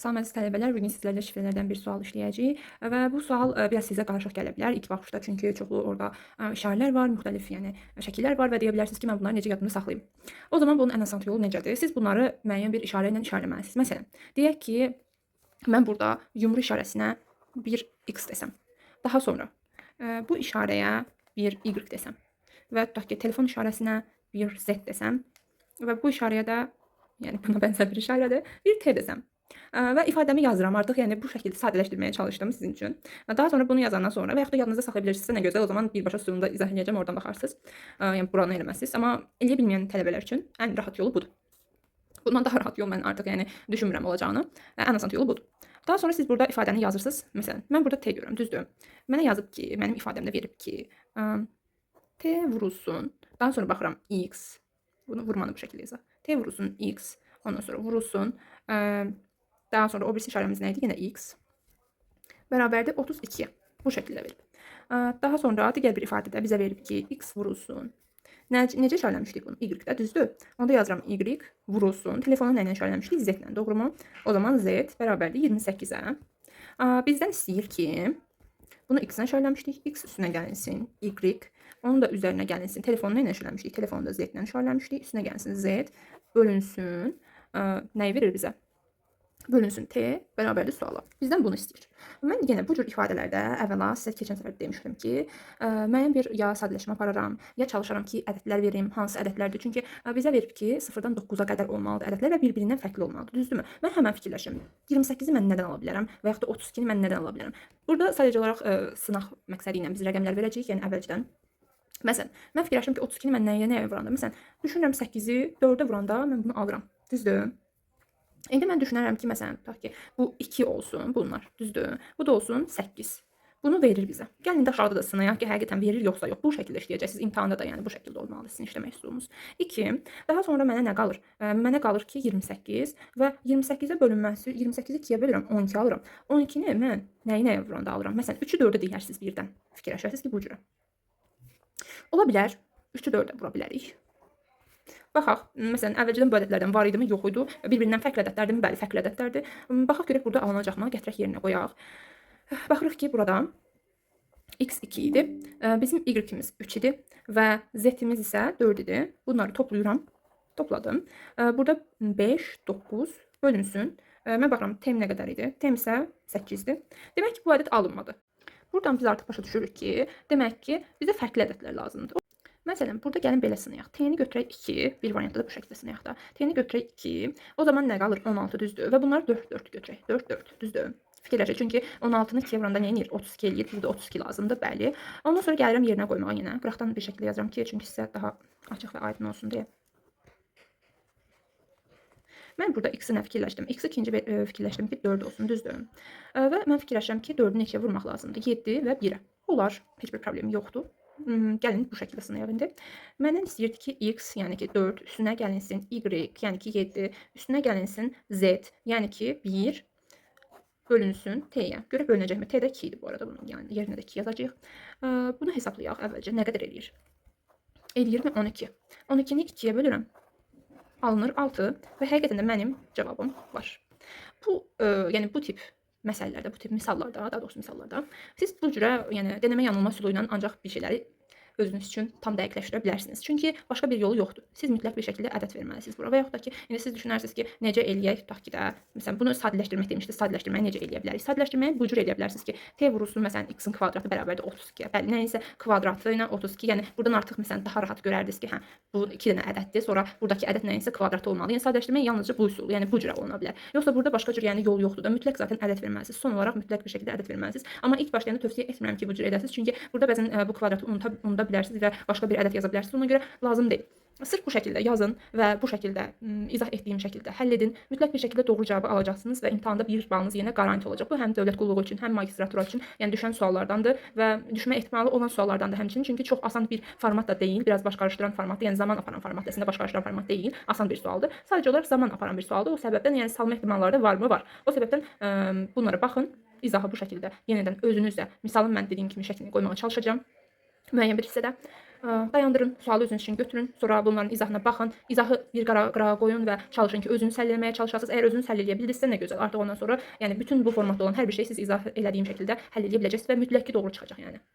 Salam əziz tələbələr, bu gün sizlərlə şifrələrdən bir sual işləyəcəyik və bu sual biraz sizə qarışıq gələ bilər ilk baxışda, çünki çoxlu orada işarələr var, müxtəlif, yəni şəkillər var və deyə bilərsiniz ki, mən bunları necə yadımda saxlayım. O zaman bunun ən asan yolu necədir? Siz bunları müəyyən bir işarə ilə işarələməlisiniz. Məsələn, deyək ki, mən burada yumru işarəsinə bir x desəm. Daha sonra bu işarəyə bir y desəm və tutaq ki, telefon işarəsinə bir z desəm və bu işarəyə də, yəni buna bənzər bir işarədir, bir t desəm. Və ifadəmi yazıram artıq, yəni bu şəkildə sadələşdirməyə çalışdım sizin üçün. Daha sonra bunu yazandan sonra və yaxud da yadınızda saxlaya bilirsinizsə nə gözəl, o zaman birbaşa sunumda izah edəcəm, oradan baxarsınız. Yəni buranı eləməzsiniz, amma eləyə bilməyən tələbələr üçün ən rahat yolu budur. Bundan daha rahat yol mən artıq yəni düşünmürəm olacağını. Ən asan yolu budur. Daha sonra siz burada ifadəni yazırsınız. Məsələn, mən burada t görürəm, düzdür? Mənə yazıb ki, mənim ifadəmdə verib ki, t vurulsun. Daha sonra baxıram x. Bunu vurmanı bu şəkildə yazaq. T vurulsun x. Ondan sonra vurulsun. Daha sonra o birisi işarəmiz nə idi? Yenə x. Bərabərdir 32-yə. Bu şəkildə verib. Daha sonra digər bir ifadədə bizə verib ki, x vurulsun. Necə işarələmişdik bunu? Y-də, düzdür? Onda yazıram y vurulsun. Telefonu nə ilə işarələmişdik? Z ilə, doğrumu? O zaman z bərabərdir 28-ə. Bizdən istəyir ki, bunu x-lə işarələmişdik. X üstünə gəlinsin y. Onun da üzərinə gəlinsin. Telefonu nə ilə işarələmişdik? Telefonu da z ilə işarələmişdik. Üstünə gəlinsin z bölünsün. Nəyi verir bizə? Bölünsün t bərabərdir suala. Bizdən bunu istəyir. Mən yenə bu cür ifadələrdə əvvəla sizə keçən səfər demişdim ki, müəyyən bir ya sadələşmə apararam, ya çalışaram ki, ədədlər verim, hansı ədədlərdir. Çünki bizə verib ki, 0-dan 9-a qədər olmalıdır ədədlər və bir-birindən fərqli olmalıdır. Düzdürmü? Mən həmən fikirləşirəm. 28-i mən nədən ala bilərəm və yaxud da 32-ni mən nədən ala bilərəm? Burada sadəcə olaraq sınaq məqsədi ilə biz rəqəmlər verəcəyik, yəni əvvəlcədən. Məsələn, mən fikirləşirəm ki, 32-ni mən nəyə vuranda? Məsələn, düşünürəm 8-i 4-ə vuranda mən bunu alıram. Düzdür? İndi mən düşünərəm ki, məsələn, tutaq ki, bu 2 olsun bunlar, düzdür? Bu da olsun 8. Bunu verir bizə. Gəlin indi aşağıda da sınayaq ki, həqiqətən verir yoxsa yox. Bu şəkildə işləyəcəksiniz. İmtahanda da yəni bu şəkildə olmalıdır sizin işləmək üsulunuz. 2. Daha sonra mənə nə qalır? Mənə qalır ki, 28 və 28-ə bölünməsi, 28-i 2-yə bölürəm, 12 alıram. 12-ni mən nəyi nəyə vuranda alıram? Məsələn, 3-ü 4-ə deyərsiniz birdən. Fikirləşərsiniz ki, bu cürə. Ola bilər, 3-ü 4-ə vura bilərik. Baxaq, məsələn, əvvəlcədən bu ədədlərdən var idimi, yox idi. Bir-birindən fərqli ədədlərdirmi? Bəli, fərqli ədədlərdir. Baxaq görək burada alınacaqmı? Gətirək yerinə qoyaq. Baxırıq ki, burada x 2 idi. Bizim y-imiz 3 idi və z-imiz isə 4 idi. Bunları toplayıram. Topladım. Burada 5, 9 bölünsün. Mən baxıram, t nə qədər idi? T isə 8-dir. Demək ki, bu ədəd alınmadı. Buradan biz artıq başa düşürük ki, demək ki, bizə fərqli ədədlər lazımdır. Məsələn, burada gəlin belə sınayaq. T-ni götürək 2, bir variantda da bu şəkildə sınayaq da. T-ni götürək 2, o zaman nə qalır? 16, düzdür. Və bunları 4, 4 götürək. 4, 4, düzdür. Fikirləşək, çünki 16-nı 2-yə vuranda nə edir? 32 eləyir. Burada 32 lazımdır, bəli. Ondan sonra gəlirəm yerinə qoymağa yenə. Qıraqdan bir şəkildə yazıram ki, çünki sizə daha açıq və aydın olsun deyə. Mən burada x-i nə fikirləşdim? X-i ikinci fikirləşdim ki, 4 olsun, düzdür. Və mən fikirləşirəm ki, 4-ü neçəyə vurmaq lazımdır? 7 və 1-ə. Olar, heç bir problem yoxdur. Gəlin bu şəkildə sınayaq indi. Məndən istəyirdi ki, x, yəni ki 4, üstünə gəlinsin y, yəni ki 7, üstünə gəlinsin z, yəni ki 1 bölünsün t-yə. Görək bölünəcəkmi? T də 2 idi bu arada bunun, yəni yerinə də 2 yazacağıq. Bunu hesablayaq əvvəlcə. Nə qədər eləyir? Eləyirmi 12. 12-ni 2-yə bölürəm. Alınır 6 və həqiqətən də mənim cavabım var. Bu, yəni bu tip məsələlərdə, bu tip misallarda, daha doğrusu misallarda siz bu cürə, yəni denəmə yanılma üsulu ilə ancaq bir şeyləri özünüz üçün tam dəqiqləşdirə bilərsiniz. Çünki başqa bir yolu yoxdur. Siz mütləq bir şəkildə ədəd verməlisiniz bura. Və yaxud da ki, indi siz düşünərsiniz ki, necə eləyək, tutaq ki də, məsələn, bunu sadələşdirmək demişdi, sadələşdirməyi necə eləyə bilərik? Sadələşdirməyi bu cür eləyə bilərsiniz ki, t vurulsun, məsələn, x-in kvadratı bərabərdir 32-yə. Bəli, nəyinsə kvadratı ilə 32, yəni buradan artıq məsələn daha rahat görərdiniz ki, hə, bu 2 dənə ədəddir. Sonra buradakı ədəd nəyinsə kvadratı olmalı. Yəni sadələşdirmək yalnızca bu üsul, yəni bu cürə oluna bilər. Yoxsa burada başqa cür yəni yol yoxdur da. Mütləq zaten ədəd verməlisiniz. Son olaraq mütləq bir şəkildə ədəd verməlisiniz. Amma ilk başda yəni tövsiyə etmirəm ki, bu cür edəsiniz. Çünki burada bəzən bu kvadratı unuda bilərsiniz və başqa bir ədəd yaza bilərsiniz. Ona görə lazım deyil. Sırf bu şəkildə yazın və bu şəkildə izah etdiyim şəkildə həll edin. Mütləq bir şəkildə doğru cavabı alacaqsınız və imtahanda bir balınız yenə qaranti olacaq. Bu həm dövlət qulluğu üçün, həm magistratura üçün, yəni düşən suallardandır və düşmə ehtimalı olan suallardandır həmçinin. Çünki çox asan bir format da deyil, biraz baş qarışdıran formatdır. Yəni zaman aparan format, əslində baş qarışdıran format deyil, asan bir sualdır. Sadəcə olaraq zaman aparan bir sualdır. O səbəbdən yəni salma ehtimalları da varmı? Var. O səbəbdən bunlara baxın. İzahı bu şəkildə yenidən özünüzlə, misalın mən dediyim kimi şəklini qoymağa çalışacağam. Müəyyən bir hissədə. Dayandırın, sualı özünüz üçün götürün, sonra bunların izahına baxın. İzahı bir qırağa qoyun və çalışın ki, özünüz həll etməyə çalışasınız. Əgər özünüz həll eləyə bildinizsə nə gözəl. Artıq ondan sonra, yəni bütün bu formatda olan hər bir şeyi siz izah elədiyim şəkildə həll edə biləcəksiniz və mütləq ki, doğru çıxacaq yəni.